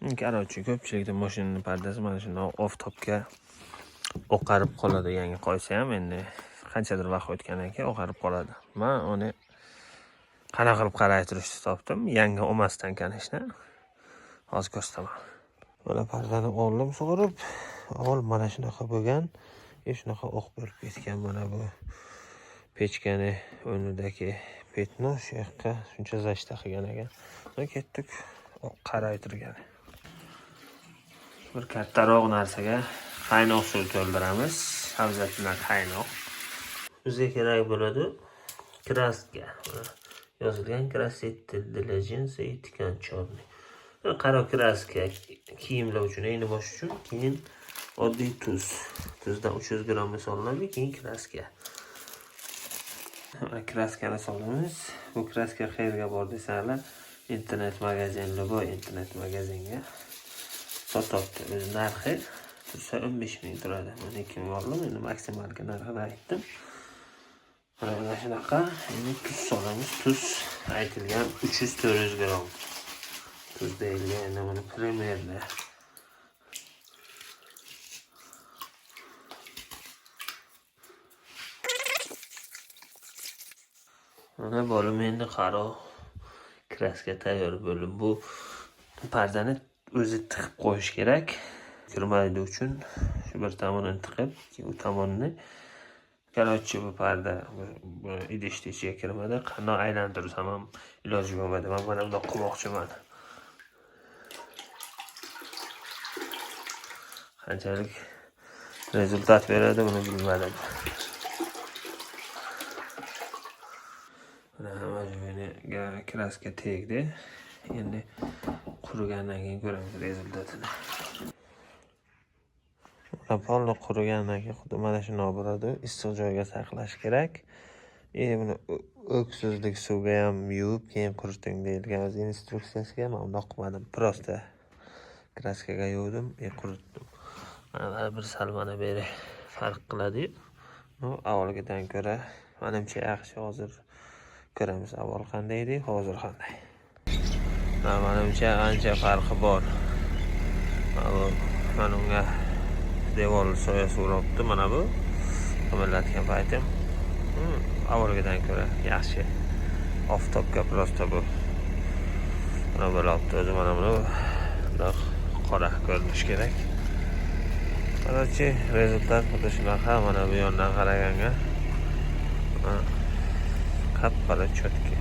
Короче, ko'pchilikda mashinani pardasi mana shundoq oftobga oqarib qoladi. Yangi qo'ysa ham endi qanchadir vaqt o'tgandan keyin oqarib qoladi. Men uni qanaqa qilib qaraytirishni topdim. Yangi olmasdan, конечно. Hozir ko'rsataman. Mana pardani oldim sug'urib. Avval mana shunaqa bo'lgan, shunaqa oq bo'lib ketgan mana bu pechkani o'rnidagi пятно shu yoqqa shuncha защита qilgan ekan. So'ng ketdik qaraytirgani. Bir kattaroq narsaga qaynoq suv to'ldiramiz. Обязательно qaynoq. Bizga kerak bo'ladi краска. Mana yozilgan краситель для джинсы и ткань черный. Qora краска kiyimlar uchun, egni bosh uchun, keyin oddiy tuz. Tuzdan 300 gramm solinadi, keyin краска. Mana краска ni solamiz. Bu краска qayerga bor desanglar, internet magazin, любой internet magazinga sotyapti. O'zi narxi tursa 15 ming turadi. Men 2 ming oldim, endi maksimalga narxini aytdim. Mana shunaqa. Endi tuz solamiz. Tuz aytilgan 300-400 gramm. Tuz deyilgan, endi buni примерно. Mana bolam endi qaro краска tayyor bo'ldi. Bu pardani o'zi tiqib qo'yish kerak. Kirmaydi uchun shu bir tomonini tiqib, keyin u tomonni. Короче, bu parda bu idishni ichiga kirmadi. Qandoq aylantirsam ham iloji bo'lmadi. Men mana bundoq qilmoqchiman. Qanchalik результат beradi buni bilmadim. Mana hamma joyini краска tegdi. Endi qurigandan keyin ko'ramiz результат ini. Mana polni qurigandan keyin xuddi mana shundoq bo'ladi. Issiq joyga saqlash kerak. Buni o'ksizlik suvga ham yuvib keyin quriting deyilgan o'zi instruksiyasiga. Men undoq qilmadim. Просто краска ga yuvdim, quritdim. Mana bir sal mana beri farq qiladi-yu. Avvalgidan ko'ra menimcha yaxshi. Hozir ko'ramiz avval qanday edi, hozir qanday. Menimcha ancha farqi bor. Mana bu mana unga devor soyasi uribdi mana bu. Qimirlatgan paytim. Avvalgidan ko'ra yaxshi. Oftobga просто bu. Mana bo'lyapti o'zi mana buni bundoq qora ko'rinish kerak. Короче, результат xuddi shunaqa. Mana bu yondan qaraganga qap-qora чётко.